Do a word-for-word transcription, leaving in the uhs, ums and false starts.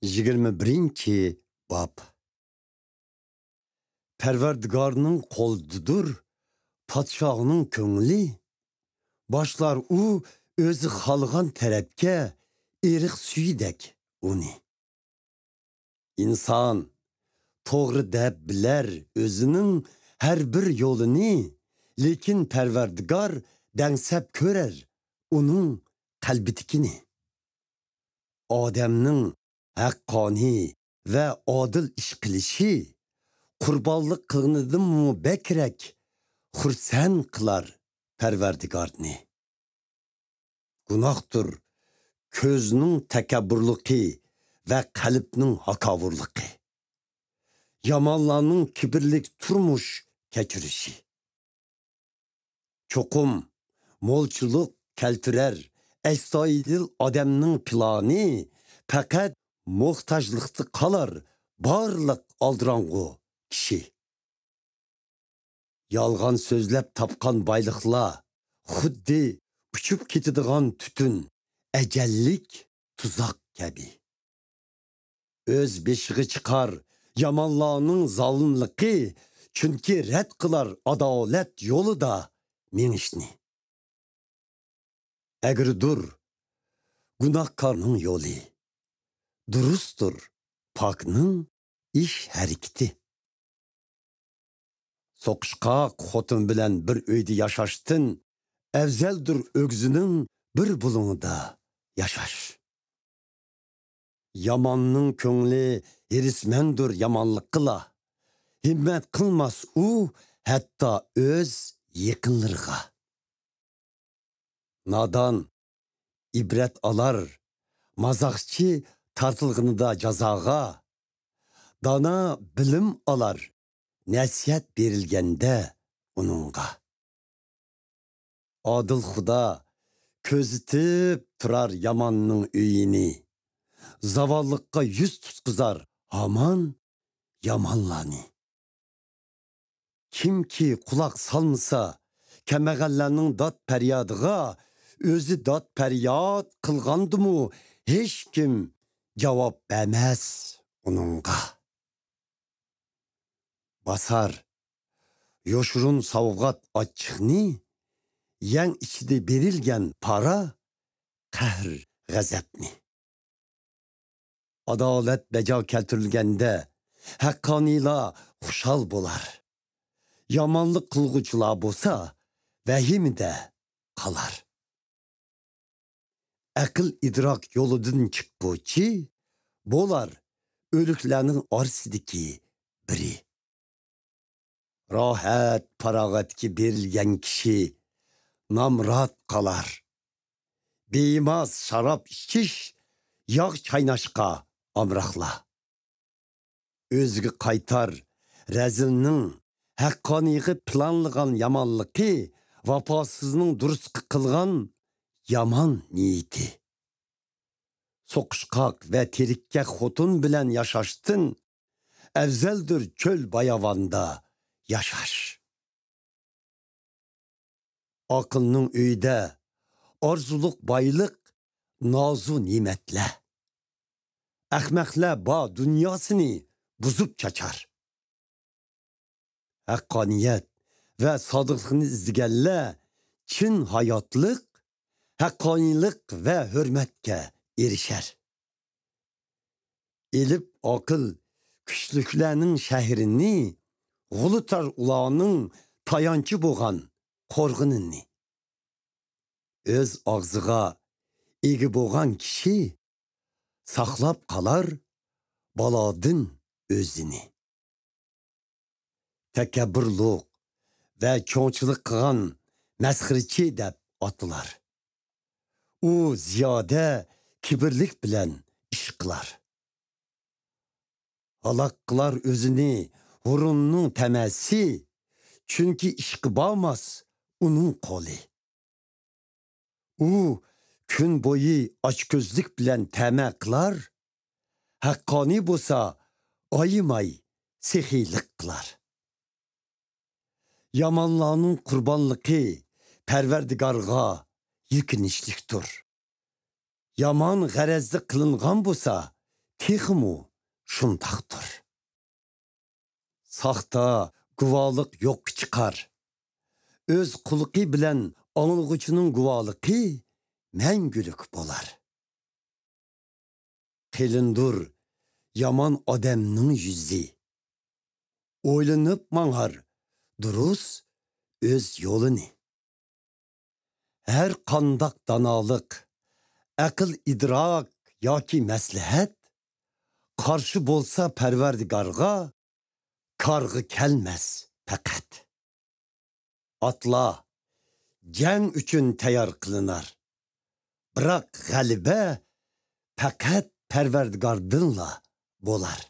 يىگىرمە بىرىنچى باب. پەرۋەردىگارنىڭ قولىدىدۇر پادىشاھنىڭ كۆڭلى، باشلار ئۇ ئۆزى خالىغان تەرەپكە ئېرىق سۈيىدەك ئۇنى. ئىنسان توغرا دەپ بىلەر ئۆزىنىڭ ھەر بىر يولىنى، لېكىن پەرۋەردىگار دەڭسەپ كۆرەر ئۇنىڭ قەلبىدىكىنى. ئادەمنىڭ ھەققانىي ۋە ئادىل ئىش قىلىشى قۇربانلىق قىلغىنىدىنمۇ بەكرەك خۇرسەن قىلار پەرۋەردىگارنى. گۇناھتۇر كۆزنىڭ تەكەببۇرلۇقى ۋە قەلبنىڭ ھاكاۋۇرلۇقى، يامانلارنىڭ كىبىرلىك تۇرمۇش كەچۈرۈشى. چوقۇم مولچىلىق كەلتۈرەر ئەستايىدىل ئادەمنىڭ پىلانى پەقەت موھتاجلىقتا قالار بارلىق ئالدىراڭغۇ كىشى. يالغان سۆزلەپ تاپقان بايلىقلار خۇددى ئۇچۇپ كېتىدىغان تۈتۈن، ئەجەللىك تۇزاق كەبى. ئۆز بېشىغا چىقار يامانلارنىڭ زالىملىقى، چۈنكى رەت قىلار ئادالەت يولىدا مېڭىشنى. ئەگرىدۇر گۇناھكارنىڭ يولى، دۇرۇستۇر پاكنىڭ ئىش ھەرىكىتى. سوقۇشقاق خوتۇن بىلەن بىر ئۆيدە ياشاشتىن ئەۋزەلدۇر ئۆگزىنىڭ بىر بۇلۇڭىدا ياشاش. ياماننىڭ كۆڭلى ھېرىسمەندۇر يامانلىققىلا، ھىممەت قىلماس ئۇ ھەتتا ئۆز يېقىنلىرىغا. نادان ئىبرەت ئالار، مازاقچى تارتىلغىنىدا جازاغا. دانا بىلىم ئالار، نەسىھەت بېرىلگەندە ئۇنىڭغا. ئادىل خۇدا كۆزىتىپ تۇرار ياماننىڭ ئۆيىنى، زاۋاللىققا يۈز تۇتقۇزار ھامان يامانلارنى. كىمكى قۇلاق سالمىسا كەمبەغەللەرنىڭ داد-پەريادىغا، ئۆزى داد-پەرياد قىلغاندىمۇ ھېچكىم جاۋاب بەرمەس ئۇنىڭغا. باسار يوشۇرۇن سوۋغات ئاچچىقنى، يەڭ ئىچىدە بېرىلگەن پارا، قەھر-غەزەپنى. ئادالەت بەجا كەلتۈرۈلگەندە، ھەققانىيلار خۇشال بولار. يامانلىق قىلغۇچىلار بولسا، ۋەھىمىدە قالار. ئەقىل-ئىدراك يولىدىن چىققۇچى بولار ئۆلۈكلەرنىڭ ئارىسىدىكى بىرى. راھەت-پاراغەتكە بېرىلگەن كىشى نامرات قالار. بىماز شاراب ئىچىش، ياغ چايناشقا ئامراقلار. ئۆزىگە قايتار رەزىلنىڭ، ھەققانىيغا پىلانلىغان يامانلىقى، ۋاپاسىزنىڭ دۇرۇسقا قىلغان يامان نىيىتى. سوقۇشقاق ۋە تېرىككە خوتۇن بىلەن ياشاشتىن ئەۋزەلدۇر چۆل باياۋاندا ياشاش. ئاقىلنىڭ ئۆيىدە ئارزۇلۇق بايلىق، نازۇ نېمەتلەر. ئەخمەقلەر بار دۇنياسىنى بۇزۇپ چاچار. ھەققانىيەت ۋە سادىقلىقنى ئىزدىگەنلەر چىن ھاياتلىق، ھەققانىيلىق ۋە ھۆرمەتكە ئېرىشەر. ئېلىپ ئاقىل كۈچلۈكلەرنىڭ شەھىرىنى، غۇلىتار ئۇلارنىڭ تايانچى بولغان قورغىنىنى. ئۆز ئاغزىغا ئىگە بولغان كىشى ساقلاپ قالار بالادىن ئۆزىنى. تەكەببۇرلۇق ۋە چوڭچىلىق قىلغان مەسخىرىچى دەپ ئاتىلار. ئۇ زىيادە كىبىرلىك بىلەن ئىش قىلار. ھالاك قىلار ئۆزىنى ھۇرۇننىڭ تەمەسى، چۈنكى ئىشقا بارماس ئۇنىڭ قولى. ئۇ كۈن بويى ئاچكۆزلۈك بىلەن تەمە قىلار، ھەققانىي بولسا ئايىماي سېخىيلىق قىلار. يامانلارنىڭ قۇربانلىقى پەرۋەردىگارغا يېقىنچلىقتۇر. يامان غەرەزدە قىلىنغان بولسا، تېخىمۇ شۇنداقتۇر. ساختا گۇۋاھلىق يوققا چىقار. ئۆز قۇلىقى بىلەن ئاڭلىغۇچىنىڭ گۇۋاھلىقى مەڭگۈلۈك بولار. قېلىندۇر يامان ئادەمنىڭ يۈزى. ئويلىنىپ ماڭار دۇرۇس ئۆز يولىنى. ھەر قانداق دانالىق، ئەقىل-ئىدراك ياكى مەسلىھەت قارشى بولسا پەرۋەردىگارغا، كارغا كەلمەس پەقەت. ئاتلار جەڭ ئۈچۈن تەييار قىلىنار. بىراق غەلىبە پەقەت پەرۋەردىگاردىنلا بولار.